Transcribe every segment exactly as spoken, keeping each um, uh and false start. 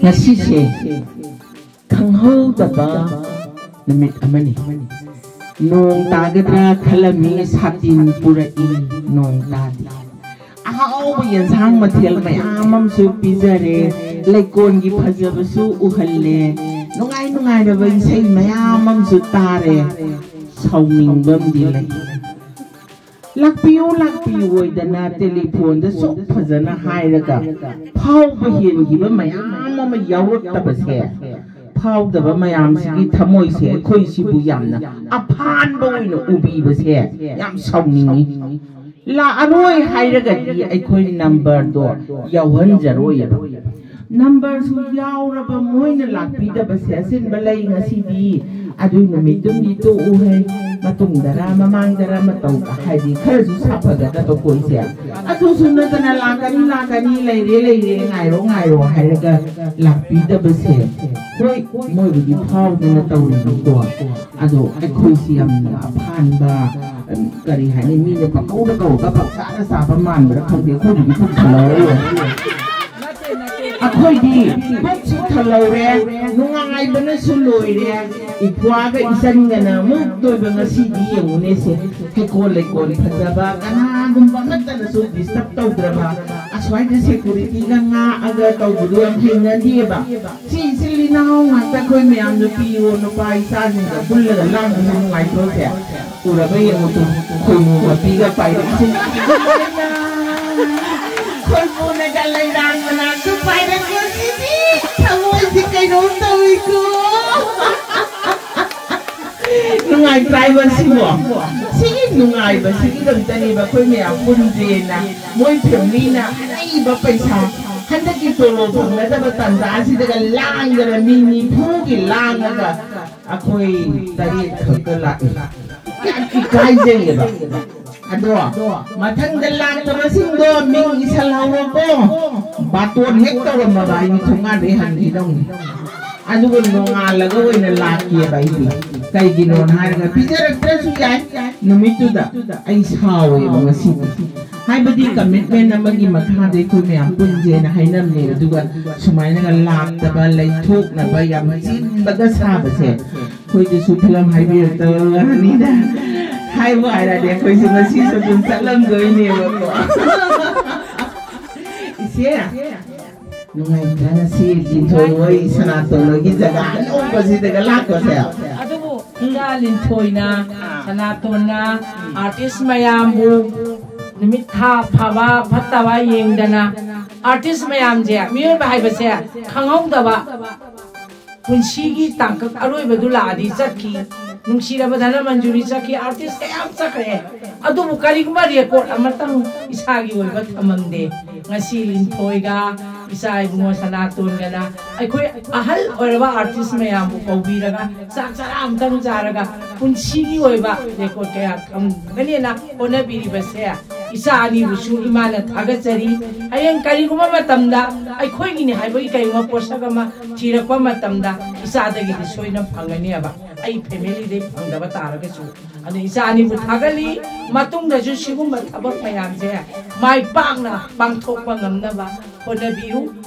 ꯉꯁꯤꯁꯦ ꯈꯪꯍꯧꯗꯕ ꯅꯨꯃꯤꯠ ꯑꯃꯅꯤ꯫ ꯅꯣꯡ ꯇꯥꯒꯗ꯭ꯔꯥ ꯈꯜꯂꯝꯃꯤ, ꯁꯥꯇꯤꯟ ꯄꯨꯔꯛꯏ, ꯅꯣꯡ ꯇꯥꯗꯦ꯫ ꯑꯍꯥꯎꯕ ꯌꯦꯟꯁꯥꯡ ꯃꯊꯦꯜ ꯃꯌꯥꯝ ꯑꯃꯁꯨ ꯄꯤꯖꯔꯦ, ꯂꯩꯀꯣꯟꯒꯤ ꯐꯖꯕꯁꯨ ꯎꯍꯜꯂꯦ, ꯅꯨꯡꯉꯥꯏ ꯅꯨꯡꯉꯥꯏꯔꯕ ꯏꯁꯩ ꯃꯌꯥꯝ ꯑꯃꯁꯨ ꯇꯥꯔꯦ꯫ ꯁꯥꯎꯅꯤꯡꯕ ꯑꯃꯗꯤ ꯂꯩ꯫ "ꯂꯥꯛꯄꯤꯌꯨ, ꯂꯥꯛꯄꯤꯌꯨ" ꯑꯣꯏꯗꯅ ꯇꯦꯂꯤꯐꯣꯟꯗ ꯁꯨꯛ ꯐꯖꯅ ꯍꯥꯏꯔꯒ ꯐꯥꯎꯕ ꯍꯦꯟꯈꯤꯕ ꯃꯌꯥꯝ ꯑꯃ ꯌꯥꯎꯔꯛꯇꯕꯁꯦ, ꯐꯥꯎꯗꯕ ꯃꯌꯥꯝꯁꯤꯒꯤ ꯊꯃꯣꯏꯁꯦ ꯑꯩꯈꯣꯏ ꯁꯤꯕꯨ ꯌꯥꯝꯅ ꯑꯐꯥꯟꯕ ꯑꯣꯏꯅ ꯎꯕꯤꯕꯁꯦ ꯌꯥꯝ ꯁꯥꯎꯅꯤꯡꯉꯤ꯫ ꯂꯥꯛꯑꯔꯣꯏ ꯍꯥꯏꯔꯒꯗꯤ ꯑꯩꯈꯣꯏ ꯅꯝꯕꯔꯗꯣ ꯌꯥꯎꯍꯟꯖꯔꯣꯏꯑꯕ꯫ ꯅꯝꯕꯔꯁꯨ ꯌꯥꯎꯔꯕ ꯃꯣꯏꯅ ꯂꯥꯛꯄꯤꯗꯕꯁꯦ ꯑꯁꯤꯟꯕ ꯂꯩ ꯉꯁꯤꯗꯤ꯫ ꯑꯗꯨ ꯅꯨꯃꯤꯠꯇꯨꯝꯗꯤ ꯇꯣꯛꯎꯍꯦ, ꯃꯇꯨꯡꯗꯔ ꯃꯃꯥꯡꯗꯔ ꯃꯇꯧ ꯍꯥꯏꯗꯤ ꯈꯔꯁꯨ ꯁꯥꯐꯒꯗꯕ ꯀꯣꯏꯁꯦ꯫ ꯑꯗꯨꯁꯨ ꯅꯠꯇꯅ ꯂꯥꯛꯀꯅꯤ, ꯂꯥꯛꯀꯅꯤ, ꯂꯩꯔꯦ, ꯂꯩꯔꯦ, ꯉꯥꯏꯔꯣ, ꯉꯥꯏꯔꯣ ꯍꯥꯏꯔꯒ ꯂꯥꯛꯄꯤꯗꯕꯁꯦ꯫ ꯍꯣꯏ, ꯃꯣꯏꯕꯨꯗꯤ ꯐꯥꯎꯗꯅ ꯇꯧꯔꯤꯅꯤꯀꯣ, ꯑꯗꯣ ꯑꯩꯈꯣꯏꯁꯤ ꯌꯥꯝꯅ ꯑꯐꯥꯟꯕ, ꯀꯔꯤ ꯍꯥꯏꯅꯤ, ꯃꯤꯅ ꯄꯪꯀꯧꯗ ꯀꯧꯔꯒ ꯄꯪꯆꯥꯗ ꯆꯥꯕ ꯃꯥꯟꯕ꯭ꯔꯥ ꯈꯪꯗꯦ, ꯑꯩꯈꯣꯏꯕꯨꯗꯤ ꯄꯨꯛ ꯊꯜꯍꯧꯔꯦ꯫ ꯑꯩꯈꯣꯏꯗꯤ ꯄꯨꯛꯁꯨ ꯊꯜꯍꯧꯔꯦ, ꯅꯨꯡꯉꯥꯏꯕꯅꯁꯨ ꯂꯣꯏꯔꯦ꯫ ꯏꯄ꯭ꯋꯥꯒ ꯏꯆꯟꯒꯅ ꯑꯃꯨꯛꯇꯣꯏꯕ ꯉꯁꯤꯗꯤ ꯌꯦꯡꯉꯨꯅꯦꯁꯦ, ꯍꯩꯀꯣꯜ ꯂꯩꯀꯣꯜ ꯐꯖꯕ, ꯀꯅꯥꯒꯨꯝꯕ ꯑꯃꯠꯇꯅꯁꯨ ꯗꯤꯁꯇꯔꯕ ꯇꯧꯗ꯭ꯔꯕ, ꯑꯁ꯭ꯋꯥꯏꯗ ꯁꯦꯀꯨꯔꯤꯇꯤꯒ ꯉꯥꯛꯑꯒ ꯇꯧꯕꯗꯣ ꯌꯥꯝ ꯍꯩꯅꯗꯦꯕ꯫ ꯁꯤ ꯏꯆꯤꯜ ꯏꯅꯥꯎ ꯉꯥꯛꯇ ꯑꯩꯈꯣꯏ ꯃꯌꯥꯝ ꯅꯨꯄꯤꯌꯣ ꯅꯨꯄꯥ ꯏꯆꯥꯁꯤꯡꯒ ꯄꯨꯜꯂꯒ ꯂꯥꯡꯕꯁꯦ ꯅꯨꯡꯉꯥꯏꯇ꯭ꯔꯣꯁꯦ? ꯎꯔꯕ ꯌꯦꯡꯉꯨ ꯇꯨ, ꯈꯣꯏꯃꯨ ꯃꯄꯤꯒ ꯄꯥꯏꯔꯛꯏꯁꯦ꯫ ꯈꯣꯏꯃꯨꯅꯒ ꯂꯩꯔꯥꯡ ꯃꯅꯥꯛꯇ ꯄꯥꯏꯔꯛꯄꯁꯤꯗꯤ ꯊꯃꯣꯏꯁꯤ ꯀꯩꯅꯣꯝ ꯇꯧꯏꯀꯣ꯫ ꯅꯨꯡꯉꯥꯏꯇ꯭ꯔꯥ ꯏꯕ ꯁꯤꯕꯣ? ꯁꯤꯒꯤ ꯅꯨꯡꯉꯥꯏꯕꯁꯤꯒꯤꯗꯃꯛꯇꯅꯦꯕ ꯑꯩꯈꯣꯏ ꯃꯌꯥꯝ ꯄꯨꯟꯁꯦꯅ ꯃꯣꯏ ꯐꯦꯃꯤꯂꯤꯅ ꯑꯔꯩꯕ ꯄꯩꯁꯥ, ꯍꯟꯗꯛꯀꯤ ꯇꯣꯂꯣꯞ ꯐꯪꯅꯗꯕ ꯇꯥꯟꯖꯥꯁꯤꯗꯒ ꯂꯥꯡꯗꯅ ꯃꯤ ꯅꯤꯐꯨꯒꯤ ꯂꯥꯡꯉꯒ ꯑꯩꯈꯣꯏ ꯇꯔꯦꯠ ꯈꯛꯇ ꯂꯥꯛꯏ꯫ ꯌꯥꯝ ꯏꯀꯥꯏꯖꯩꯌꯦꯕ꯫ ꯑꯗꯣ ꯃꯊꯪꯗ ꯂꯥꯛꯇꯕꯁꯤꯡꯗꯣ ꯃꯤꯡ ꯏꯁꯜꯍꯧꯔꯣꯀꯣ꯫ ꯕꯥꯇꯣꯟ ꯍꯦꯛ ꯇꯧꯔꯝꯃꯕ ꯑꯩ ꯊꯣꯡꯒꯥꯟꯗꯩ ꯍꯟꯈꯤꯗꯧꯅꯤ꯫ ꯑꯗꯨꯒ ꯅꯣꯡꯉꯥꯜꯂꯒ ꯑꯣꯏꯅ ꯂꯥꯛꯀꯦꯕ ꯑꯩꯗꯤ꯫ ꯀꯩꯒꯤꯅꯣꯅ ꯍꯥꯏꯔꯒ ꯄꯤꯖꯔꯛꯇ꯭ꯔꯁꯨ ꯌꯥꯏ ꯅꯨꯃꯤꯠꯇꯨꯗ꯫ ꯑꯩ ꯁꯥꯎꯋꯦꯕ ꯉꯁꯤꯗꯤ꯫ ꯍꯥꯏꯕꯗꯤ ꯀꯃꯤꯠꯃꯦꯟ ꯑꯃꯒꯤ ꯃꯈꯥꯗ ꯑꯩꯈꯣꯏ ꯃꯌꯥꯝ ꯄꯨꯟꯁꯦꯅ ꯍꯥꯏꯅꯕꯅꯦ꯫ ꯑꯗꯨꯒ ꯁꯨꯃꯥꯏꯅꯒ ꯂꯥꯛꯇꯕ, ꯂꯩꯊꯣꯛꯅꯕ ꯌꯥꯝ ꯆꯤꯟꯕꯒ ꯁꯥꯕꯁꯦ ꯑꯩꯈꯣꯏꯗꯁꯨ ꯐꯤꯂꯝ ꯍꯥꯏꯕꯤꯔꯛꯇꯕꯅꯤꯗ꯫ ꯍꯥꯏꯕꯨ ꯍꯥꯏꯔꯗꯤ ꯑꯩꯈꯣꯏꯁꯨ ꯉꯁꯤꯁꯨ ꯑꯗꯨꯝ ꯆꯠꯂꯝꯗꯣꯏꯅꯦꯕꯀꯣ꯫ ꯏꯆꯦ, ꯅꯨꯡꯉꯥꯏꯇ꯭ꯔꯥ ꯉꯁꯤ ꯂꯤꯟꯊꯣꯏ ꯍꯣꯏ ꯁꯅꯥꯇꯣꯟ ꯍꯣꯏꯒꯤ ꯖꯒꯥ ꯑꯅꯧꯕꯁꯤꯗꯒ ꯂꯥꯛꯄꯁꯦ? ꯑꯗꯨꯕꯨ ꯏꯆꯥ ꯂꯤꯟꯊꯣꯏꯅ, ꯁꯅꯥꯇꯣꯟꯅ ꯑꯥꯔꯇꯤꯁ ꯃꯌꯥꯝꯕꯨ ꯅꯨꯃꯤꯠ ꯊꯥ ꯐꯕ ꯐꯠꯇꯕ ꯌꯦꯡꯗꯅ, ꯑꯥꯔꯇꯤꯁ ꯃꯌꯥꯝꯁꯦ, ꯃꯤꯑꯣꯏꯕ ꯍꯥꯏꯕꯁꯦ ꯈꯪꯍꯧꯗꯕ, ꯄꯨꯟꯁꯤꯒꯤ ꯇꯥꯡꯀꯛ ꯑꯔꯣꯏꯕꯗꯨ ꯂꯥꯛꯑꯗꯤ ꯆꯠꯈꯤ꯫ ꯅꯨꯡꯁꯤꯔꯕ ꯙꯅꯃꯟꯖꯨꯔꯤ ꯆꯠꯈꯤ, ꯑꯥꯔꯇꯤꯁ ꯀꯌꯥ ꯑꯃ ꯆꯠꯈ꯭ꯔꯦ꯫ ꯑꯗꯨꯕꯨ ꯀꯔꯤꯒꯨꯝꯕ ꯔꯦꯀꯣꯔꯠ ꯑꯃꯇꯪ ꯏꯁꯥꯒꯤ ꯑꯣꯏꯕ ꯊꯝꯃꯝꯗꯦ꯫ ꯉꯁꯤ ꯂꯤꯟꯊꯣꯏꯒ ꯏꯆꯥ ꯏꯕꯨꯡꯉꯣ ꯁꯅꯥꯇꯣꯟꯒꯅ ꯑꯩꯈꯣꯏ ꯑꯍꯜ ꯑꯣꯏꯔꯕ ꯑꯥꯔꯇꯤꯁ ꯃꯌꯥꯝꯕꯨ ꯀꯧꯕꯤꯔꯒ ꯆꯥꯛ ꯆꯔꯥ ꯑꯃꯇꯪ ꯆꯥꯔꯒ ꯄꯨꯟꯁꯤꯒꯤ ꯑꯣꯏꯕ ꯔꯦꯀꯣꯔꯠ ꯀꯌꯥ ꯊꯝꯒꯅꯦꯅ ꯍꯣꯠꯅꯕꯤꯔꯤꯕꯁꯦ ꯏꯆꯥ ꯑꯅꯤꯕꯨꯁꯨ ꯏꯃꯥꯅ ꯊꯥꯒꯠꯆꯔꯤ꯫ ꯍꯌꯦꯡ ꯀꯔꯤꯒꯨꯝꯕ ꯃꯇꯝꯗ ꯑꯩꯈꯣꯏꯒꯤꯅꯤ ꯍꯥꯏꯕꯒꯤ ꯀꯔꯤꯒꯨꯝꯕ ꯄꯣꯠꯁꯛ ꯑꯃ ꯊꯤꯔꯛꯄ ꯃꯇꯝꯗ ꯏꯆꯥꯗꯒꯤꯗꯤ ꯁꯣꯏꯅ ꯐꯪꯒꯅꯦꯕ, ꯑꯩ ꯐꯦꯃꯤꯂꯤꯗꯩ ꯐꯪꯗꯕ ꯇꯥꯔꯒꯁꯨ꯫ ꯑꯗꯨ ꯏꯆꯥ ꯑꯅꯤꯕꯨ ꯊꯥꯒꯠꯂꯤ꯫ ꯃꯇꯨꯡꯗꯁꯨ ꯁꯤꯒꯨꯝꯕ ꯊꯕꯛ ꯃꯌꯥꯝꯁꯦ ꯃꯥꯏ ꯄꯥꯛꯅ ꯄꯥꯡꯊꯣꯛꯄ ꯉꯝꯅꯕ ꯍꯣꯠꯅꯕꯤꯌꯨ꯫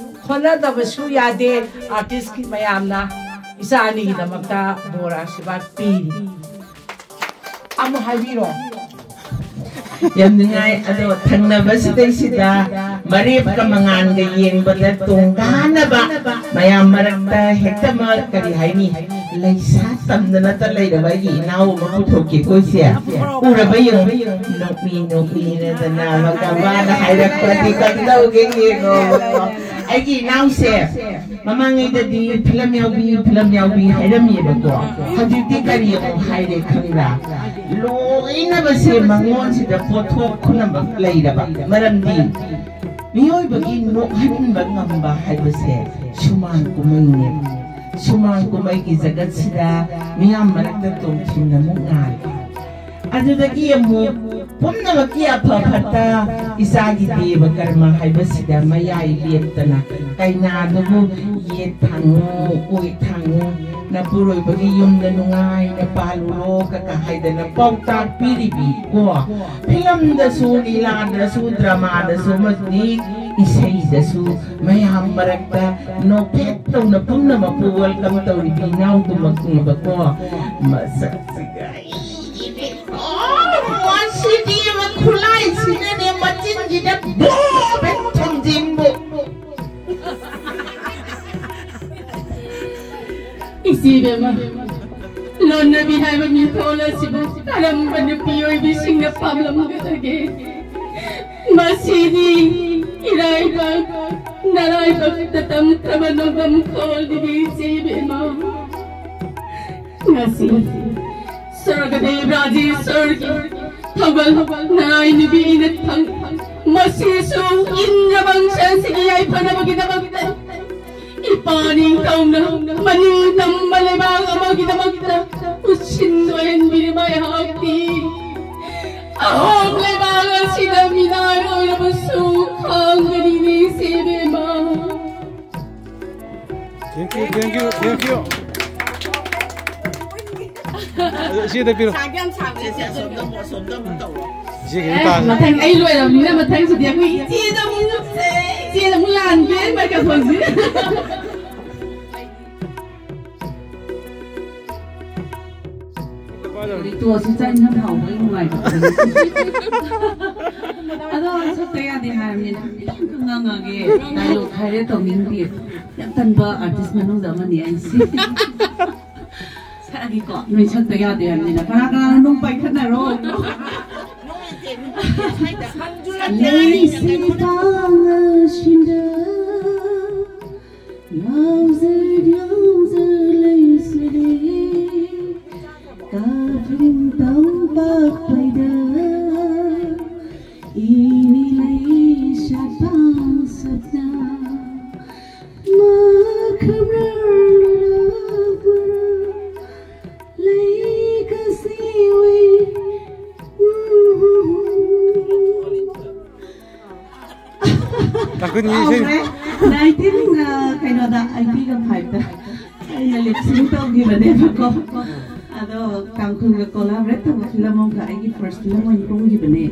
ꯍꯣꯠꯅꯗꯕꯁꯨ ꯌꯥꯗꯦ꯫ ꯑꯥꯔꯇꯤꯁꯀꯤ ꯃꯌꯥꯝꯅ ꯏꯆꯥ ꯑꯅꯤꯒꯤꯗꯃꯛꯇ ꯕꯣꯔ ꯑꯥꯁꯤꯔꯕꯥꯗ ꯄꯤꯔꯤ꯫ ꯑꯃꯨꯛ ꯍꯥꯏꯕꯤꯔꯣ꯫ ꯌꯥꯝ ꯅꯨꯡꯉꯥꯏ꯫ ꯑꯗꯣ ꯊꯪꯅꯕꯁꯤꯗꯩꯁꯤꯗ ꯃꯔꯦꯞꯀ ꯃꯉꯥꯟꯒ ꯌꯦꯡꯕꯗ ꯇꯣꯡꯗꯥꯅꯕ ꯃꯌꯥꯝ ꯃꯔꯛꯇ ꯍꯦꯛꯇꯃꯛ, ꯀꯔꯤ ꯍꯥꯏꯅꯤ, ꯂꯩꯁꯥ ꯇꯝꯗꯅꯇ ꯂꯩꯔꯕ ꯑꯩꯒꯤ ꯏꯅꯥꯎ ꯑꯃ ꯄꯨꯊꯣꯛꯀꯦꯀꯣ ꯏꯆꯦ꯫ ꯎꯔꯕ ꯌꯦꯡꯉꯨ꯫ ꯅꯣꯛꯃꯤ ꯅꯣꯛꯃꯤꯅꯗꯅ ꯃꯀꯥꯕꯥꯅ ꯍꯥꯏꯔꯛꯄꯗꯤ ꯀꯝꯗꯧꯒꯦ ꯌꯦꯡꯉꯣ꯫ ꯑꯩꯒꯤ ꯏꯅꯥꯎꯁꯦ ꯃꯃꯥꯡꯉꯩꯗꯗꯤ ꯐꯤꯂꯝ ꯌꯥꯎꯕꯤ, ꯐꯤꯂꯝ ꯌꯥꯎꯕꯤ ꯍꯥꯏꯔꯝꯃꯦꯕꯀꯣ꯫ ꯍꯧꯖꯤꯛꯇꯤ ꯀꯔꯤ ꯑꯃꯨꯛ ꯍꯥꯏꯔꯦ ꯈꯪꯕ꯭ꯔꯥ? ꯂꯣꯏꯅꯃꯛꯁꯦ ꯃꯉꯣꯟꯁꯤꯗ ꯄꯣꯠꯊꯣꯛ ꯄꯨꯝꯅꯃꯛ ꯂꯩꯔꯕ꯫ ꯃꯔꯝꯗꯤ ꯃꯤꯑꯣꯏꯕꯒꯤ ꯅꯣꯛꯍꯟꯕ ꯉꯝꯕ ꯍꯥꯏꯕꯁꯦ ꯁꯨꯃꯥꯡ ꯀꯨꯝꯍꯩꯅꯦꯕ꯫ ꯁꯨꯃꯥꯡ ꯀꯨꯝꯍꯩꯒꯤ ꯖꯒꯠꯁꯤꯗ ꯃꯤꯌꯥꯝ ꯃꯔꯛꯇ ꯇꯣꯡꯊꯤꯟ ꯑꯃꯨꯛ ꯉꯥꯜꯂꯤ꯫ ꯑꯗꯨꯗꯒꯤ ꯑꯃꯨꯛ ꯄꯨꯝꯅꯃꯛꯀꯤ ꯑꯐ ꯐꯠꯇ ꯏꯆꯥꯒꯤ ꯗꯦꯕ ꯀꯔꯃ ꯍꯥꯏꯕꯁꯤꯗ ꯃꯌꯥꯏ ꯂꯦꯞꯇꯅ ꯀꯩꯅꯥꯗꯨꯕꯨ ꯌꯦꯠ ꯊꯥꯡꯉꯨ, ꯑꯣꯏ ꯊꯥꯡꯉꯨ, ꯅꯄꯨꯔꯣꯏꯕꯒꯤ ꯌꯨꯝꯗ ꯅꯨꯡꯉꯥꯏꯅ ꯄꯥꯜꯂꯨꯔꯣ ꯀꯀꯥ ꯍꯥꯏꯗꯅ ꯄꯥꯎꯇꯥꯛ ꯄꯤꯔꯤꯕꯤ ꯀꯣ꯫ ꯐꯤꯂꯝꯗꯁꯨ, ꯂꯤꯂꯥꯗꯁꯨ, ꯗ꯭ꯔꯃꯥꯗꯁꯨ ꯑꯃꯗꯤ ꯏꯁꯩꯗꯁꯨ ꯃꯌꯥꯝ ꯃꯔꯛꯇ ꯅꯣꯛꯐꯦꯠ ꯇꯧꯅ ꯄꯨꯝꯅꯃꯛꯄꯨ welcome ꯇꯧꯔꯤꯕꯤ ꯏꯅꯥꯎꯗꯨꯃꯛꯅꯦꯕꯀꯣ꯫ ꯃꯁꯛꯁꯤꯒ ꯑꯩ ꯃꯁꯤꯗꯤ ꯑꯃ ꯈꯨꯠꯂꯥꯏꯁꯤꯅꯅꯦ ꯃꯆꯤꯟꯁꯤꯗ ꯕꯣꯕ ꯍꯦꯛ ꯊꯣꯝꯖꯤꯟꯕ꯫ ꯏꯆꯦ ꯏꯕꯦꯝꯃ, ꯂꯣꯟꯅꯕꯤ ꯍꯥꯏꯕ ꯃꯤꯡꯊꯣꯜ ꯑꯁꯤꯕꯨ ꯀꯔꯝꯕ ꯅꯨꯄꯤ ꯑꯣꯏꯕꯤꯁꯤꯡꯅ ꯄꯥꯝꯂꯝꯒꯗꯒꯦ? ꯃꯁꯤꯗꯤ ꯏꯔꯥꯏꯕꯛ ꯅꯔꯥꯏꯕꯛꯇ ꯇꯝꯈ꯭ꯔꯕ ꯅꯣꯡꯗꯝ ꯈꯣꯜꯗꯤꯕꯤ ꯏꯆꯦ ꯏꯕꯦꯝꯃ꯫ ꯉꯁꯤ ꯁ꯭ꯋꯔꯒꯗꯦꯕ ꯔꯥꯖꯦꯁ꯭ꯋꯔꯒꯤ ꯊꯧꯒꯜ ꯅꯔꯥꯏ ꯅꯨꯄꯤꯅ ꯊꯪ ꯃꯁꯤꯁꯨ ꯏꯟꯗ꯭ꯔ ꯋꯪꯁ ꯑꯁꯤꯒꯤ ꯌꯥꯏꯐꯅꯕꯒꯤꯗꯃꯛꯇ ꯏꯄꯥ ꯅꯤꯡꯊꯧꯅ ꯃꯅꯤꯡ ꯇꯝꯕ ꯂꯩꯕꯥꯛ ꯑꯃꯒꯤꯗꯃꯛꯇ ꯈꯨꯠꯁꯤꯟ ꯑꯣꯏꯍꯟꯕꯤꯔꯤꯕ ꯑꯩꯍꯥꯛꯇꯤ ꯑꯍꯣꯡ ꯂꯩꯕꯥꯛ ꯑꯁꯤꯗ ꯃꯤꯅꯥꯏ ꯑꯣꯏꯔꯕꯁꯨ ꯈꯥꯡꯒꯅꯤꯅꯦ ꯏꯆꯦ ꯏꯕꯦꯝꯃ꯫ Thank you, thank you, thank you. ꯁꯤꯗ ꯄꯤꯔꯣ꯫ ꯁꯥꯒꯦ ꯌꯥꯝ ꯁꯥꯕꯅꯦ ꯁꯦ꯫ ꯁꯤ ꯈꯤꯇꯪ ꯇꯥꯡꯉꯦ꯫ ꯃꯊꯪ ꯑꯩ ꯂꯣꯏꯔꯕꯅꯤꯅ ꯃꯊꯪꯁꯤꯗꯤ ꯑꯩꯈꯣꯏ ꯏꯆꯦꯗ ꯑꯃꯨꯛ ꯏꯆꯦꯗ ꯑꯃꯨꯛ ꯂꯥꯟꯒꯦ ꯃꯥꯏꯀ꯭ꯔꯣꯐꯣꯟꯁꯤ꯫ ꯇꯣꯁꯤ ꯆꯥꯛ ꯏꯟꯁꯥꯡ ꯍꯥꯎꯕꯒꯤ ꯅꯨꯡꯉꯥꯏꯕ꯫ ꯑꯗꯣ ꯁꯛꯇ ꯌꯥꯗꯦ ꯍꯥꯏꯔꯕꯅꯤꯅ ꯈꯤꯇꯪ ꯉꯥꯡꯉꯒꯦ꯫ ꯗꯥꯏꯂꯣꯛ ꯍꯥꯏꯔꯦ ꯇꯧꯅꯤꯡꯗꯦ꯫ ꯌꯥꯝ ꯇꯟꯕ ꯑꯥꯔꯇꯤꯁ ꯃꯅꯨꯡꯗ ꯑꯃꯅꯤ ꯑꯩꯁꯦ꯫ ꯁꯛꯑꯒꯦꯀꯣ꯫ ꯅꯣꯏ ꯁꯛꯇ ꯌꯥꯗꯦ ꯍꯥꯏꯕꯅꯤꯅ ꯀꯅꯥ ꯀꯅꯥꯅꯣ ꯅꯨꯡ ꯄꯥꯏꯈꯠꯅꯔꯣ꯫ ꯂꯩꯁꯤ ꯄꯥꯉꯁꯤꯗ ꯌꯥꯎꯖ ꯌꯥꯎꯖ ꯂꯩꯁꯤꯔꯦ ꯀꯥꯐꯤꯟ ꯇꯧꯕ ꯄꯩꯗ ꯏꯅꯤ ꯂꯩ ꯁꯄꯥꯡ ꯁꯄꯅ ꯃꯈꯝꯔ ꯂꯩ ꯀꯁꯤꯋꯤ ꯇꯥꯡꯈꯨꯜꯒꯤ ꯏꯁꯩ꯫ ꯀꯥꯎꯈ꯭ꯔꯦ꯫ ꯅꯥꯏꯟꯇꯤꯟ, ꯑ, ꯀꯩꯅꯣꯗ, ꯑꯩꯠꯇꯤꯒ ꯐꯥꯏꯚꯇ ꯑꯩꯅ ꯂꯤꯞꯁꯤꯡ ꯇꯧꯈꯤꯕꯅꯦꯕꯀꯣ꯫ ꯑꯗꯣ ꯇꯥꯡꯈꯨꯜꯒ ꯀꯣꯂꯥꯕꯔꯦꯠ ꯇꯧꯕ ꯐꯤꯂꯝ ꯑꯃꯈꯛ ꯑꯩꯒꯤ ꯐꯥꯔꯁ ꯐꯤꯂꯝ ꯑꯣꯏꯅ ꯀꯨꯝꯈꯤꯕꯅꯦ꯫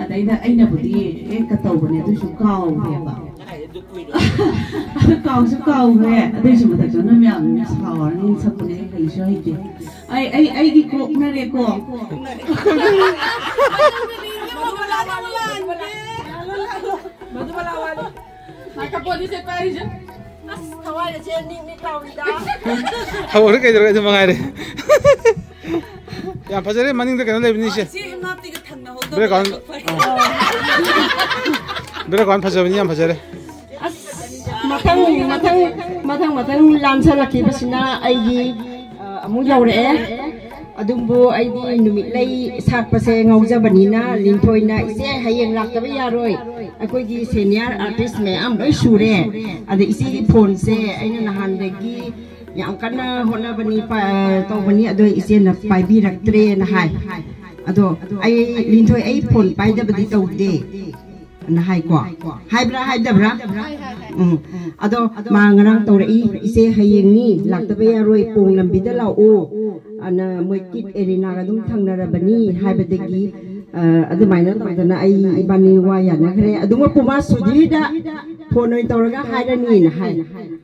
ꯑꯗꯩꯗ ꯑꯩꯅꯕꯨꯗꯤ ꯑꯦꯛꯀ ꯇꯧꯕꯅꯦ, ꯑꯗꯨꯁꯨ ꯀꯥꯎꯈ꯭ꯔꯦꯕ꯫ ꯑꯗꯨ ꯀꯥꯎꯁꯨ ꯀꯥꯎꯈ꯭ꯔꯦ꯫ ꯑꯗꯨꯏꯁꯨ ꯃꯊꯛꯇ ꯅꯣꯏ ꯃꯌꯥꯝ ꯁꯥꯎꯔꯅꯤ, ꯁꯛꯄꯅꯦ ꯑꯩ ꯀꯔꯤꯁꯨ ꯍꯩꯇꯦ꯫ ꯑꯩ, ꯑꯩ, ꯑꯩꯒꯤ ꯀꯣꯛꯅꯔꯦꯀꯣ꯫ ꯃꯗꯨꯕꯂꯥ ꯋꯥꯂꯤ꯫ ꯃꯥꯏꯀ꯭ꯔꯣꯐꯣꯟꯗꯤ ꯁꯦꯠꯄ ꯍꯥꯏꯔꯤꯁꯦ꯫ ꯑꯁ, ꯊꯋꯥꯏꯒꯁꯦ ꯅꯤꯛ ꯅꯤꯛ ꯂꯥꯎꯔꯤꯗ꯫ ꯊꯕꯛꯁꯦ ꯀꯩꯗꯧꯔꯒꯦ? ꯑꯗꯨ ꯃꯉꯥꯏꯔꯦ꯫ ꯌꯥꯝ ꯐꯖꯔꯦ꯫ ꯃꯅꯤꯡꯗ ꯀꯩꯅꯣ ꯂꯩꯕꯅꯤꯁꯦ꯫ ꯁꯤ ꯏꯅꯥꯛꯇꯤꯒ ꯊꯪꯅꯍꯧꯗꯕ ꯕ꯭ꯔꯦꯛ ꯑꯥꯎꯟ꯫ ꯐꯩ꯫ ꯕ꯭ꯔꯦꯛ ꯑꯥꯎꯟ ꯐꯖꯕꯅꯤ, ꯌꯥꯝ ꯐꯖꯔꯦ꯫ ꯑꯁ, ꯃꯊꯪ, ꯃꯊꯪ, ꯃꯊꯪ, ꯃꯊꯪ ꯂꯥꯟꯁꯜꯂꯛꯈꯤꯕꯁꯤꯅ ꯑꯩꯒꯤ, ꯑ, ꯑꯃꯨꯛ ꯌꯧꯔꯛꯑꯦ꯫ ꯑꯗꯨꯕꯨ ꯑꯩꯗꯤ ꯅꯨꯃꯤꯠꯂꯩ ꯁꯥꯠꯄꯁꯦ ꯉꯥꯎꯖꯕꯅꯤꯅ, ꯂꯤꯟꯊꯣꯏꯅ, "ꯏꯆꯦ, ꯍꯌꯦꯡ ꯂꯥꯛꯇꯕ ꯌꯥꯔꯣꯏ, ꯑꯩꯈꯣꯏꯒꯤ ꯁꯦꯅꯤꯌꯔ ꯑꯥꯔꯇꯤꯁ ꯃꯌꯥꯝ ꯂꯣꯏ ꯁꯨꯔꯦ꯫ ꯑꯗ ꯏꯆꯦꯒꯤ ꯐꯣꯟꯁꯦ ꯑꯩꯅ ꯅꯍꯥꯟꯗꯒꯤ ꯌꯥꯝ ꯀꯟꯅ ꯍꯣꯠꯅꯕꯅꯤ, ꯄ-, ꯇꯧꯕꯅꯤ, ꯑꯗꯣ ꯏꯆꯦꯅ ꯄꯥꯏꯕꯤꯔꯛꯇ꯭ꯔꯦꯅ" ꯍꯥꯏ꯫ ꯑꯗꯣ ꯑꯩ, "ꯂꯤꯟꯊꯣꯏ, ꯑꯩ ꯐꯣꯟ ꯄꯥꯏꯗꯕꯗꯤ ꯇꯧꯗꯦ" ꯅ ꯍꯥꯏꯀꯣ꯫ ꯍꯥꯏꯕ꯭ꯔꯥ, ꯍꯥꯏꯗꯕ꯭ꯔꯥ? ꯎꯝ꯫ ꯑꯗꯣ ꯃꯥ ꯉꯔꯥꯡ ꯇꯧꯔꯛꯏ, "ꯏꯆꯦ, ꯍꯌꯦꯡꯅꯤ, ꯂꯥꯛꯇꯕ ꯌꯥꯔꯣꯏ, ꯄꯣꯡ ꯂꯝꯕꯤꯗ ꯂꯥꯛꯑꯣ" ꯑꯅ ꯃꯣꯏ ꯀꯤꯠ ꯑꯦꯔꯦꯅꯥꯒ ꯑꯗꯨꯝ ꯊꯪꯅꯔꯕꯅꯤ ꯍꯥꯏꯕꯗꯒꯤ, ꯑ, ꯑꯗꯨꯃꯥꯏꯅ ꯇꯧꯗꯅ ꯑꯩ, ꯏꯕꯥꯅꯤ ꯋꯥ ꯌꯥꯅꯈ꯭ꯔꯦ꯫ ꯑꯗꯨꯃꯛꯄꯨ ꯃꯥ ꯁꯨꯙꯤꯔꯗ ꯐꯣꯟ ꯑꯣꯏꯅ ꯇꯧꯔꯒ ꯍꯥꯏꯔꯅꯤꯅ ꯍꯥꯏ꯫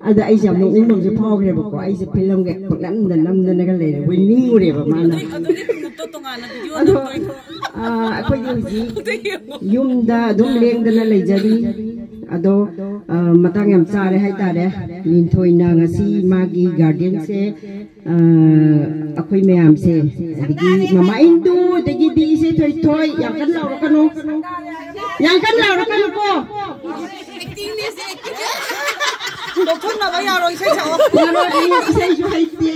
ꯑꯗ ꯑꯩꯁꯦ ꯌꯥꯝ ꯅꯣꯛꯅꯤꯡꯕ ꯑꯃꯁꯨ ꯐꯥꯎꯈ꯭ꯔꯦꯕꯀꯣ꯫ ꯑꯩꯁꯦ ꯐꯤꯂꯝꯒ ꯄꯪꯅꯝꯗ ꯅꯝꯗꯅꯒ ꯂꯩꯔꯕꯣꯏ ꯅꯤꯡꯉꯨꯔꯦꯕ ꯃꯥꯅ꯫ ꯑꯗꯨꯒꯤ, ꯑꯗꯨꯒꯤ ꯈꯣꯡꯎꯞꯇꯣ ꯇꯣꯉꯥꯟꯅ ꯚꯤꯗꯤꯑꯣ ꯑꯗꯣ, ꯅꯝꯗꯣꯏꯅꯣ? ꯑ, ꯑꯩꯈꯣꯏꯒꯤ ꯍꯧꯖꯤꯛ ꯑꯗꯨꯒꯤ ꯌꯨꯝꯗ ꯑꯗꯨꯝ ꯂꯦꯡꯗꯅ ꯂꯩꯖꯔꯤ꯫ ꯑꯗꯣ, ꯑ, ꯃꯇꯥꯡ ꯌꯥꯝ ꯆꯥꯔꯦ ꯍꯥꯏꯇꯥꯔꯦ꯫ ꯂꯤꯟꯊꯣꯏꯅ ꯉꯁꯤ ꯃꯥꯒꯤ ꯒꯥꯔꯗꯦꯟꯁꯦ, ꯑ, ꯑꯩꯈꯣꯏ ꯃꯌꯥꯝꯁꯦ, ꯑꯗꯒꯤ ꯃꯃꯥ ꯏꯟꯗꯨ, ꯑꯗꯒꯤꯗꯤ ꯏꯆꯦ ꯊꯣꯏꯊꯣꯏ, ꯌꯥꯝ ꯀꯟꯅ ꯂꯥꯎꯔꯛꯀꯅꯨ꯫ ꯌꯥꯝ ꯀꯟꯅ ꯂꯥꯎꯔꯛꯀꯅꯨꯀꯣ꯫ ꯂꯧꯊꯣꯛꯅꯕ ꯌꯥꯔꯣꯏ, ꯏꯁꯩ ꯁꯛꯑꯣ꯫ ꯌꯥꯔꯣꯏ, ꯑꯩ ꯏꯁꯩꯁꯨ ꯍꯩꯇꯦ꯫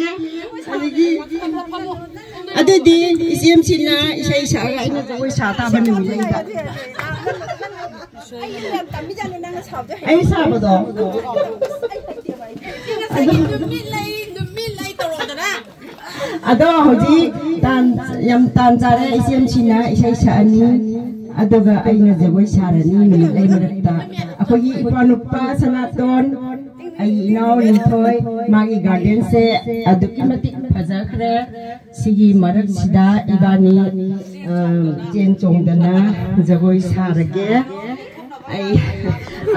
ꯑꯗꯒꯤ ꯑꯗꯨꯗꯤ ꯏꯆꯦ ꯁꯤꯅ ꯏꯁꯩ ꯁꯛꯑꯒ ꯑꯩꯅ ꯖꯒꯣꯏ ꯁꯥ ꯇꯥꯕ ꯅꯨꯃꯤꯠ ꯂꯩꯕ꯫ ꯑꯩ ꯁꯥꯕꯗꯣ꯫ ꯉꯁꯥꯏꯒꯤ ꯅꯨꯃꯤꯠ ꯂꯩ, ꯅꯨꯃꯤꯠ ꯂꯩ ꯇꯧꯔꯣꯗꯅ꯫ ꯑꯗꯣ ꯍꯧꯖꯤꯛ ꯇꯥꯟ, ꯌꯥꯝ ꯇꯥꯟ ꯆꯥꯔꯦ, ꯏꯆꯦ ꯁꯤꯅ ꯏꯁꯩ ꯁꯛꯑꯅꯤ꯫ ꯑꯗꯨꯒ ꯑꯩꯅ ꯖꯒꯣꯏ ꯁꯥꯔꯅꯤ ꯅꯨꯃꯤꯠ ꯂꯩ ꯃꯔꯛꯇ꯫ ꯑꯩꯈꯣꯏꯒꯤ ꯏꯄ꯭ꯋꯥ ꯅꯨꯄꯥ ꯁꯅꯥꯇꯣꯟ, ꯑꯩꯒꯤ ꯏꯅꯥꯎ ꯂꯤꯟꯊꯣꯏ, ꯃꯥꯒꯤ ꯒꯥꯔꯗꯦꯟꯁꯦ ꯑꯗꯨꯛꯀꯤ ꯃꯇꯤꯛ ꯐꯖꯈ꯭ꯔꯦ꯫ ꯁꯤꯒꯤ ꯃꯔꯛꯁꯤꯗ ꯏꯕꯥꯅꯤ, ꯑ, ꯆꯦꯟ ꯆꯣꯡꯗꯅ ꯖꯒꯣꯏ ꯁꯥꯔꯒꯦ꯫ ꯑꯩ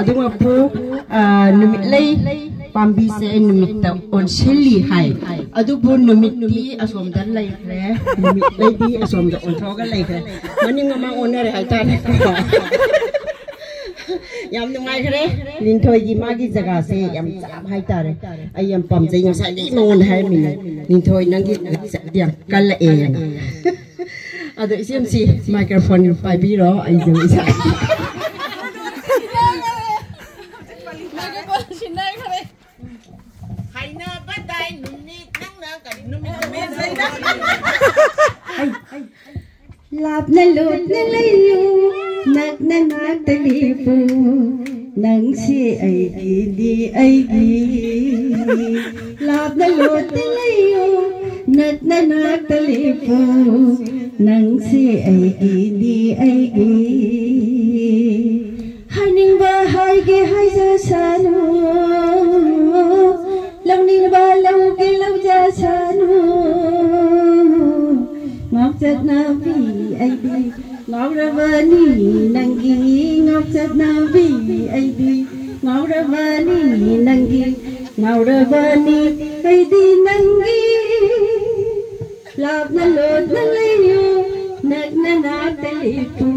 ꯑꯗꯨꯃꯛꯄꯨ, ꯑ, ꯅꯨꯃꯤꯠꯂꯩ ꯄꯥꯝꯕꯤꯁꯦ ꯅꯨꯃꯤꯠꯇ ꯑꯣꯟꯁꯤꯜꯂꯤ ꯍꯥꯏ꯫ ꯑꯗꯨꯕꯨ ꯅꯨꯃꯤꯠꯇꯤ ꯑꯁꯣꯝꯗ ꯂꯩꯈ꯭ꯔꯦ, ꯅꯨꯃꯤꯠꯂꯩꯗꯤ ꯑꯁꯣꯝꯗ ꯑꯣꯟꯊꯣꯛꯑꯒ ꯂꯩꯈ꯭ꯔꯦ꯫ ꯃꯅꯤꯡ ꯃꯃꯥꯡ ꯑꯣꯟꯅꯔꯦ ꯍꯥꯏꯇꯥꯔꯦꯀꯣ꯫ ꯌꯥꯝ ꯅꯨꯡꯉꯥꯏꯈ꯭ꯔꯦ꯫ ꯂꯤꯟꯊꯣꯏꯒꯤ ꯃꯥꯒꯤ ꯖꯒꯥꯁꯦ ꯌꯥꯝ ꯆꯥꯕ ꯍꯥꯏꯇꯥꯔꯦ꯫ ꯑꯩ ꯌꯥꯝ ꯄꯥꯝꯖꯩ꯫ ꯉꯁꯥꯏꯗꯒꯤ ꯃꯉꯣꯟꯗ ꯍꯥꯏꯔꯝꯃꯤꯅꯦ, "ꯂꯤꯟꯊꯣꯏ, ꯅꯪꯒꯤ ꯖꯒꯥꯁꯦ ꯌꯥꯝ ꯀꯜꯂꯛꯑꯦꯅ"꯫ ꯑꯗꯣ ꯏꯆꯦꯝꯁꯤ, ꯃꯥꯏꯀ꯭ꯔꯣꯐꯣꯟ ꯄꯥꯏꯕꯤꯔꯣ, ꯑꯩꯁꯨ ꯏꯁꯥ꯫ ꯍꯥꯏꯅꯕꯗꯥꯏ ꯅꯨꯃꯤꯠ ꯅꯪꯅ ꯀꯔꯤ ꯅꯨꯃꯤꯠ? ꯂꯥꯞꯅ ꯂꯣꯠꯅ ꯂꯩꯌꯨ, ꯅꯛꯅ ꯅꯥꯛꯇ ꯂꯦꯞꯄꯨ, ꯅꯪꯁꯦ ꯑꯩꯒꯤꯗꯤ ꯑꯩꯒꯤ꯫ ꯂꯥꯞꯅ ꯂꯣꯠꯅ ꯂꯩꯌꯨ, ꯅꯛꯅ ꯅꯥꯛꯇ ꯂꯦꯞꯄꯨ, ꯅꯪꯁꯦ ꯑꯩꯒꯤꯗꯤ ꯑꯩꯒꯤ꯫ ꯍꯥꯏꯅꯤꯡꯕ ꯍꯥꯏꯒꯦ ꯍꯥꯏꯖꯁꯅꯨ, ꯂꯧꯅꯤꯡꯕ ꯂꯧꯒꯦ ꯂꯧꯖꯁꯅꯨ꯫ ꯉꯥꯎꯆꯠꯅꯕꯤ ꯑꯩꯗꯤ ꯉꯥꯎꯔꯕꯅꯤ ꯅꯪꯒꯤ, ꯉꯥꯎꯆꯠꯅꯕꯤ ꯑꯩꯗꯤ ꯉꯥꯎꯔꯕꯅꯤ ꯅꯪꯒꯤ, ꯉꯥꯎꯔꯕꯅꯤ ꯑꯩꯗꯤ ꯅꯪꯒꯤ꯫ ꯂꯥꯞꯅ ꯂꯣꯠꯅ ꯂꯩꯌꯨ, ꯅꯛꯅ ꯅꯥꯛꯇ ꯂꯦꯞꯄꯨ,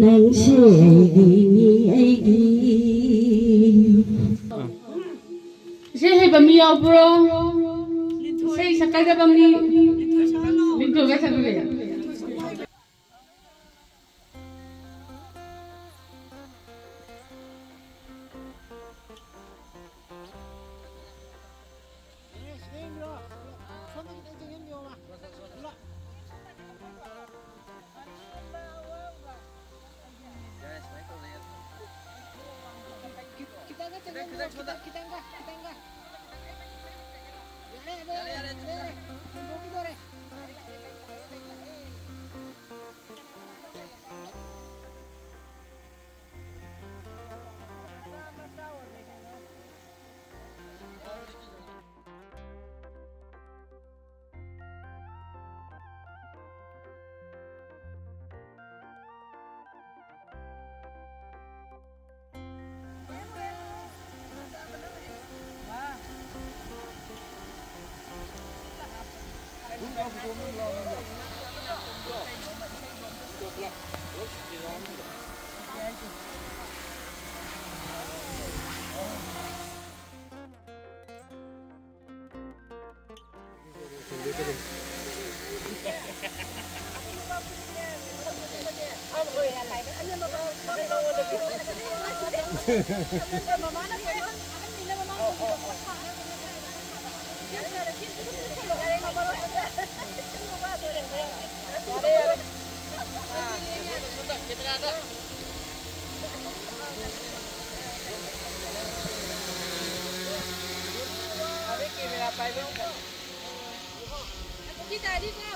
ꯅꯪꯁꯦ ꯑꯩꯒꯤꯅꯤ ꯑꯩꯒꯤ꯫ ꯏꯁꯩ ꯍꯩꯕ ꯃꯤ ꯌꯥꯎꯕ꯭ꯔꯣ? ꯏꯁꯩ ꯁꯛꯀꯗꯕ ꯃꯤ? ꯂꯤꯟꯊꯣꯏꯒ ꯁꯛꯂꯨꯒꯦ꯫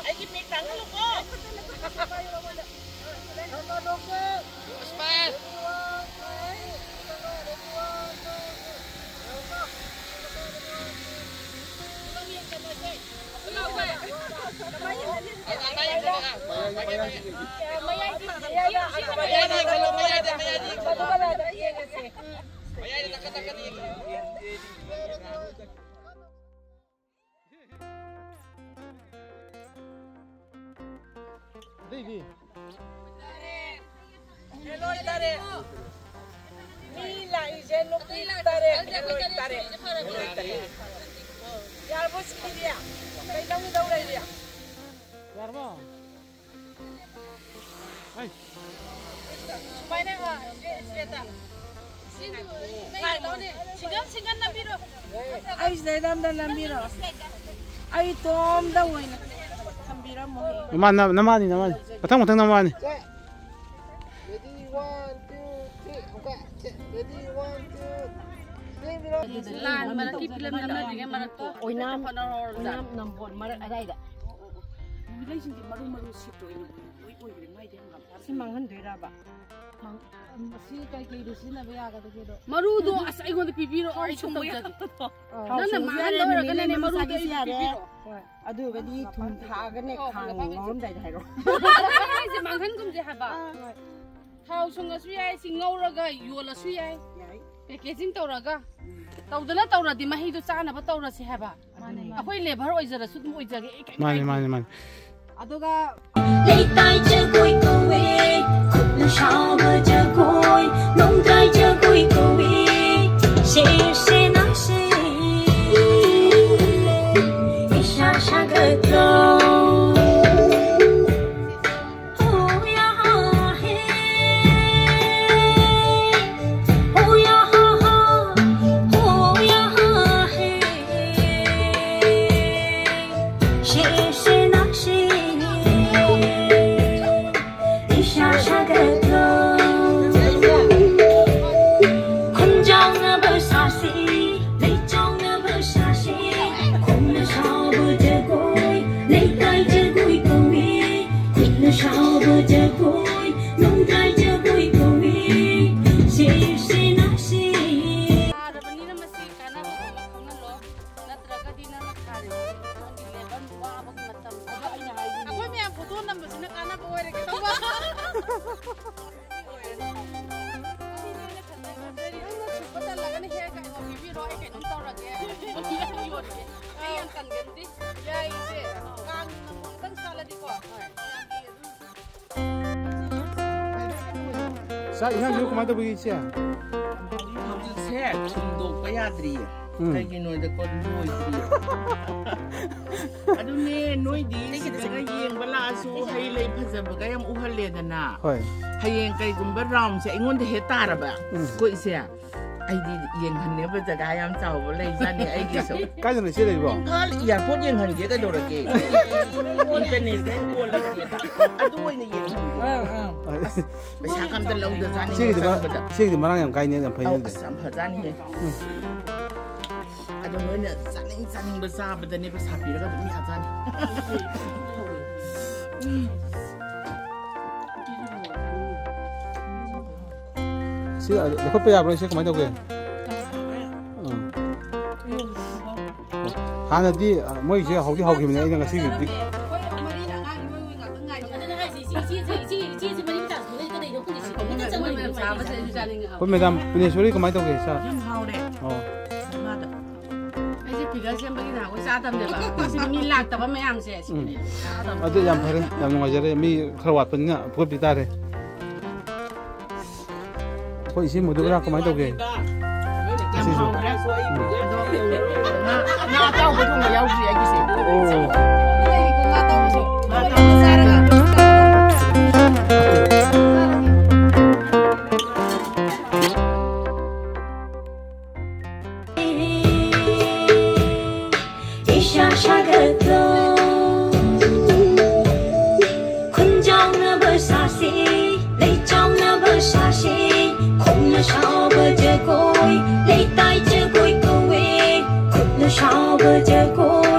ꯑꯩꯒꯤ ꯃꯤꯡ ꯇꯥꯡꯍꯜꯂꯨꯀꯣ꯫ ꯄꯨꯁꯄꯥ꯫ ꯃꯌꯥꯏꯗ ꯌꯦꯡꯁꯜꯂꯣ, ꯃꯌꯥꯏꯗ, ꯃꯌꯥꯏꯗ ꯌꯦꯡꯁꯜꯂꯣ꯫ ꯃꯌꯥꯏꯗ ꯅꯥꯀꯟ ꯅꯥꯀꯟꯗ ꯌꯦꯡꯁꯜꯂꯣ꯫ ꯑꯇꯩꯗꯤ? ꯍꯦꯂꯣꯏ ꯇꯔꯦꯠ꯫ ꯃꯤ ꯂꯥꯛꯏꯁꯦ ꯅꯨꯄꯤ ꯇꯔꯦꯠ, ꯍꯦꯂꯣꯏ ꯇꯔꯦꯠ꯫ ꯌꯥꯔꯕꯣ ꯁꯤꯗꯤ? ꯀꯩ ꯂꯧꯒꯗꯧ ꯂꯩꯔꯤ? ꯌꯥꯔꯕꯣ? ꯁꯨꯃꯥꯏꯅ, ꯑ, ꯁꯤꯗ, ꯁꯤꯗ꯫ ꯁꯤꯡꯒꯜ, ꯁꯤꯡꯒꯜ ꯅꯝꯕꯤꯔꯣ꯫ ꯑꯩ ꯁꯤꯗꯩꯗ ꯑꯝꯇ ꯅꯝꯕꯤꯔꯣ꯫ ꯑꯩ ꯏꯇꯣꯝꯗ ꯑꯣꯏꯅ ꯊꯝꯕꯤꯔꯝꯃꯣ꯫ ꯅꯃꯥꯟ-, ꯅꯃꯥꯟꯅꯤ, ꯅꯃꯥꯟꯅꯤ꯫ ꯃꯊꯪ, ꯃꯊꯪ ꯅꯃꯥꯟꯅꯤ꯫ Ready, one, two, three. Okay. Ready, one, two, three. ꯂꯥꯟ ꯃꯔꯛꯀꯤ ꯐꯤꯂꯝ ꯅꯝꯅꯗ꯭ꯔꯤꯉꯩ ꯃꯔꯛꯇꯣ꯫ ꯑꯣꯏꯅꯥꯝ, ꯍꯣꯠꯅꯍꯧꯔꯣ꯫ ꯑꯣꯏꯅꯥꯝ ꯅꯝꯕꯣꯜ ꯃꯔꯛ ꯑꯗꯥꯏꯗ꯫ ꯅꯨꯃꯤꯠꯂꯩꯁꯤꯡꯁꯦ ꯃꯔꯨ ꯃꯔꯨ ꯁꯤꯠꯇꯣꯏꯅꯦ꯫ ꯂꯣꯏ ꯑꯣꯏꯈ꯭ꯔꯦ꯫ ꯃꯥꯏꯗꯤ ꯌꯥꯝ ꯁꯤ ꯃꯥꯡꯍꯟꯗꯣꯏꯔꯕ? ꯃꯥꯡ-, ꯁꯤ ꯀꯩ ꯀꯩꯗ ꯁꯤꯖꯤꯟꯅꯕ ꯌꯥꯒꯗꯒꯦꯗꯣ? ꯃꯔꯨꯗꯣ ꯑꯁ ꯑꯩꯉꯣꯟꯗ ꯄꯤꯕꯤꯔꯛꯑꯣ, ꯑꯩ ꯁꯨꯝ ꯇꯧꯖꯒꯦ꯫ ꯑꯥ꯫ ꯅꯪꯅ ꯃꯥꯡꯍꯟꯕ ꯑꯣꯏꯔꯒꯅꯅꯦ, ꯃꯔꯨꯗꯣ ꯑꯩ ꯁꯨꯝ ꯄꯤꯕꯤꯔꯛꯑꯣ꯫ ꯍꯣꯏ꯫ ꯑꯗꯨ ꯑꯣꯏꯔꯒꯗꯤ ꯊꯨꯝ ꯊꯥꯛꯑꯒꯅꯦ, ꯑꯣ, ꯈꯥꯡ ꯉꯧꯔꯝꯗꯥꯏꯗ ꯍꯥꯏꯔꯛꯑꯣ꯫ ꯑꯩꯁꯦ ꯃꯥꯡꯍꯟꯒꯨꯝꯁꯦ ꯍꯥꯏꯕ꯫ ꯑꯥ꯫ ꯊꯥꯎ ꯁꯨꯡꯉꯁꯨ ꯌꯥꯏ, ꯁꯤ ꯉꯧꯔꯒ ꯌꯣꯜꯂꯁꯨ ꯌꯥꯏ꯫ ꯌꯥꯏ꯫ Packaging ꯇꯧꯔꯒ꯫ ꯎꯝ꯫ ꯇꯧꯗꯅ ꯇꯧꯔꯗꯤ ꯃꯍꯤꯗꯣ ꯆꯥꯅꯕ ꯇꯧꯔꯁꯤ ꯍꯥꯏꯕ꯫ ꯑꯩꯈꯣꯏ ꯂꯦꯕꯔ ꯑꯣꯏꯖꯔꯁꯨ ꯑꯗꯨꯝ ꯑꯣꯏꯖꯒꯦ, ꯑꯩ ꯀꯩꯝ ꯀꯥꯏꯗꯦ꯫ ꯃꯥꯅꯦ, ꯃꯥꯅꯦ, ꯃꯥꯅꯦ꯫ ꯑꯗꯨꯒ ꯂꯩꯀꯥꯏ ꯖꯒꯣꯏ ꯀꯧꯋꯦ, ꯈꯨꯠꯅ ꯁꯥꯕ ꯖꯒꯣꯏ, ꯅꯣꯡꯗ꯭ꯔꯥꯏ ꯖꯒꯣꯏ ꯀꯧꯋꯦ, ꯁꯦ ꯁꯦ ꯅꯥ ꯁꯦ, ꯏꯁꯥ ꯁꯥꯒꯠꯂꯣ꯫ ꯍꯣ ꯌꯥ ꯍꯥ ꯍꯦ, ꯍꯣ ꯌꯥ ꯍꯥ ꯍꯥ, ꯍꯣ ꯌꯥ ꯍꯥ ꯍꯦ꯫ ꯁꯦ ꯁꯦ ꯅꯥ ꯁꯦ, ꯏꯁꯥ ꯁꯥꯒꯠꯂꯣ꯫ ꯈꯨꯟꯖꯥꯎꯅꯕ ꯁꯥꯁꯤ, ꯂꯩꯆꯥꯎꯅꯕ ꯁꯥꯁꯤ, ꯈꯣꯡꯅ ꯁꯥꯕ ꯖꯒꯣꯏ, ꯂꯩꯀꯥꯏ ꯖꯒꯣꯏ ꯀꯧꯏ, ꯈꯨꯠꯅ ꯁꯥꯕ ꯖꯒꯣꯏ, ꯅꯣꯡꯗ꯭ꯔꯥꯏ ꯖꯒꯣꯏ ꯀꯧꯏ, ꯁꯦ ꯁꯦ ꯅꯥ ꯁꯦ꯫ ꯁꯥꯔꯕꯅꯤꯅ ꯃꯁꯤ ꯀꯥꯟꯅꯕ ꯑꯃ ꯈꯪꯍꯜꯂꯣ꯫ ꯅꯠꯇ꯭ꯔꯒꯗꯤ ꯅꯪꯅ ꯊꯥꯔꯤꯕ ꯅꯪꯒꯤ ꯂꯦꯕꯔ ꯋꯥꯕꯒꯤ ꯃꯇꯝ꯫ ꯑꯗꯣ ꯑꯩꯅ ꯍꯥꯏꯗꯤꯅꯦ꯫ ꯑꯩꯈꯣꯏ ꯃꯌꯥꯝ ꯐꯣꯇꯣ ꯅꯝꯕꯁꯤꯅ ꯀꯥꯟꯅꯕ ꯑꯣꯏꯔꯒꯦ ꯇꯧꯕ꯫ ꯁꯤꯅꯦ ꯑꯩꯅ ꯈꯟꯖꯩ, ꯈꯟꯖꯔꯤ꯫ ꯅꯪꯅ ꯁꯨꯕ ꯇꯜꯂꯒꯅ ꯍꯤꯌꯔ ꯀꯠ ꯑꯃ ꯄꯤꯕꯤꯔꯣ, ꯑꯩ ꯀꯩꯅꯣꯝ ꯇꯧꯔꯒꯦ꯫ ꯑꯩ ꯌꯥꯝ ꯇꯟꯒꯟꯗꯦ꯫ ꯌꯥꯏꯌꯦ, ꯏꯆꯦ꯫ ꯀꯥꯡ ꯅꯨꯃꯤꯠ ꯑꯃꯨꯛꯇꯪ ꯁꯥꯠꯂꯗꯤꯀꯣ꯫ ꯍꯣꯏ꯫ ꯃꯌꯥꯝꯒꯤ ꯑꯗꯨꯝ ꯆꯥꯛ ꯏꯟꯁꯥꯡꯁꯤꯕꯨ ꯀꯃꯥꯏꯅ ꯇꯧꯕꯤꯒꯦ, ꯏꯆꯦ? ꯍꯧꯖꯤꯛꯁꯦ ꯊꯨꯝꯗꯣꯛꯄ ꯌꯥꯗ꯭ꯔꯤꯌꯦ꯫ ꯎꯝ꯫ ꯀꯩꯒꯤꯅꯣꯗꯀꯣ, ꯂꯣꯏꯗ꯭ꯔꯤꯌꯦ꯫ ꯑꯗꯨꯅꯦ, ꯅꯣꯏꯗꯤ ꯁꯤꯗꯒ ꯌꯦꯡꯕ ꯂꯥꯛꯑꯁꯨ ꯍꯩ ꯂꯩ ꯐꯖꯕꯒ ꯌꯥꯝ ꯎꯍꯜꯂꯦꯗꯅ꯫ ꯍꯣꯏ꯫ ꯍꯌꯦꯡ ꯀꯩꯒꯨꯝꯕ ꯔꯥꯎꯟꯁꯦ ꯑꯩꯉꯣꯟꯗ ꯍꯦꯛ ꯇꯥꯔꯕ, ꯎꯝ꯫ ꯑꯩꯈꯣꯏ ꯏꯆꯦ, ꯑꯩꯗꯤ ꯌꯦꯡꯍꯟꯅꯕ ꯖꯒꯥ ꯌꯥꯝ ꯆꯥꯎꯕ ꯂꯩꯖꯥꯠꯅꯤ ꯑꯩꯒꯤꯁꯨ꯫ ꯀꯥꯏꯗꯅꯣ ꯏꯆꯦ ꯂꯩꯕꯣ? ꯏꯝꯐꯥꯜ ꯑꯦꯌꯥꯔꯄꯣꯔꯠ ꯌꯦꯡꯍꯟꯒꯦ ꯀꯩꯗꯧꯔꯒꯦ? ꯏꯟꯇꯔꯅꯦꯁꯅꯦꯜ ꯀꯣꯜ ꯂꯩꯔꯦ꯫ ꯑꯗꯨ ꯑꯣꯏꯅ ꯌꯦꯡꯍꯟꯒꯦ꯫ ꯑꯥ, ꯑꯥ꯫ ꯑꯁ, ꯄꯩꯁꯥ ꯀꯝꯇ ꯂꯧꯗꯖꯥꯠꯅꯤ ꯁꯤꯒꯤꯗꯤ ꯃꯔ-, ꯆꯪꯕꯗ꯫ ꯁꯤꯒꯤꯗꯤ ꯃꯔꯥꯡ ꯌꯥꯝ ꯀꯥꯏꯅꯦ, ꯌꯥꯝ ꯐꯩꯅꯦ ꯑꯧ, ꯑꯗꯨꯗꯤ꯫ ꯑꯁ, ꯌꯥꯝ ꯐꯖꯥꯠꯅꯤꯍꯦ꯫ ꯎꯝ꯫ ꯑꯗꯣ ꯅꯣꯏꯅ ꯆꯥꯅꯤꯡ ꯆꯥꯅꯤꯡꯕ ꯆꯥꯕꯗꯅꯦ ꯄꯩꯁꯥ ꯄꯤꯔꯒ ꯑꯗꯨꯝ ꯌꯥꯖꯥꯠꯅꯤ꯫ ꯎꯝ꯫ ꯁꯤ ꯂꯧꯈꯠꯄ ꯌꯥꯕ꯭ꯔꯣ? ꯁꯤ ꯀꯃꯥꯏꯅ ꯇꯧꯒꯦ? ꯑꯥ꯫ ꯍꯥꯟꯅꯗꯤ, ꯑ, ꯃꯣꯏꯁꯦ ꯍꯧꯗꯤ ꯍꯧꯈꯤꯕꯅꯦ, ꯑꯩꯅ ꯉꯁꯤꯒꯤꯗꯤ꯫ ꯑꯗꯨꯅ ꯍꯥꯏꯁꯦ, ꯏꯆꯦ, ꯏꯆꯦꯁꯦ, ꯏꯆꯦ, ꯏꯆꯦꯁꯦ ꯃꯔꯤ ꯃꯇꯥꯁꯦ ꯀꯗꯥꯏꯗ ꯀꯗꯩꯅꯣ ꯈꯪꯗꯦ, ꯁꯤ ꯀꯃꯥꯏꯅ ꯆꯪꯉꯤꯅꯣ ꯈꯪꯗꯦ꯫ ꯑꯩꯈꯣꯏ ꯃꯦꯗꯥꯝ ꯄꯨꯅꯦꯁꯣꯔꯤ ꯀꯃꯥꯏꯅ ꯇꯧꯒꯦ, ꯁꯥꯔ? ꯌꯥꯝ ꯍꯥꯎꯔꯦ꯫ ꯑꯣ꯫ ꯉꯥꯗꯣ꯫ ꯑꯩꯁꯦ ꯐꯤꯒꯔ ꯁꯦꯝꯕꯒꯤ ꯅꯍꯥꯟꯈꯣꯏ ꯆꯥꯗꯕꯅꯦꯕ꯫ ꯁꯤꯗꯤ ꯃꯤ ꯂꯥꯛꯇꯕ ꯃꯌꯥꯝꯁꯦ꯫ ꯎꯝ꯫ ꯑꯗꯨ ꯌꯥꯝ ꯐꯔꯦ, ꯌꯥꯝ ꯅꯨꯡꯉꯥꯏꯖꯔꯦ꯫ ꯃꯤ ꯈꯔ ꯋꯥꯠꯄꯅꯤꯅ ꯐꯨꯒꯠꯄꯤ ꯇꯥꯔꯦ꯫ ꯑꯩꯈꯣꯏ ꯏꯆꯦ ꯃꯣꯗꯨꯕ꯭ꯔꯥ ꯀꯃꯥꯏꯅ ꯇꯧꯒꯦ? ꯌꯥꯝ ꯑꯁꯤꯁꯨ꯫ ꯍꯥꯎꯈ꯭ꯔꯦ꯫ ꯑꯗꯣ ꯉꯥ ꯑꯇꯥꯎꯕ ꯊꯣꯡꯕ ꯌꯥꯎꯗ꯭ꯔꯤ ꯑꯩꯒꯤꯁꯦ꯫ ꯑꯣ꯫ ꯉꯥ ꯑꯇꯥꯎꯕꯁꯦ꯫ ꯉꯥ ꯑꯇꯥꯎꯕ ꯆꯥꯔꯒ꯫ ꯏꯁꯥ ꯁꯥꯒꯠꯂꯣ꯫ ꯈꯨꯟꯖꯥꯎꯅꯕ ꯁꯥꯁꯤ, ꯂꯩꯆꯥꯎꯅꯕ ꯁꯥꯁꯤ, ꯈꯨꯠꯅ ꯁꯥꯕ ꯖꯒꯣꯏ, ꯂꯩꯇꯥꯏ ꯖꯒꯣꯏ ꯀꯧꯋꯦ, ꯈꯨꯠꯅ ꯁꯥꯕ ꯖꯒꯣꯏ꯫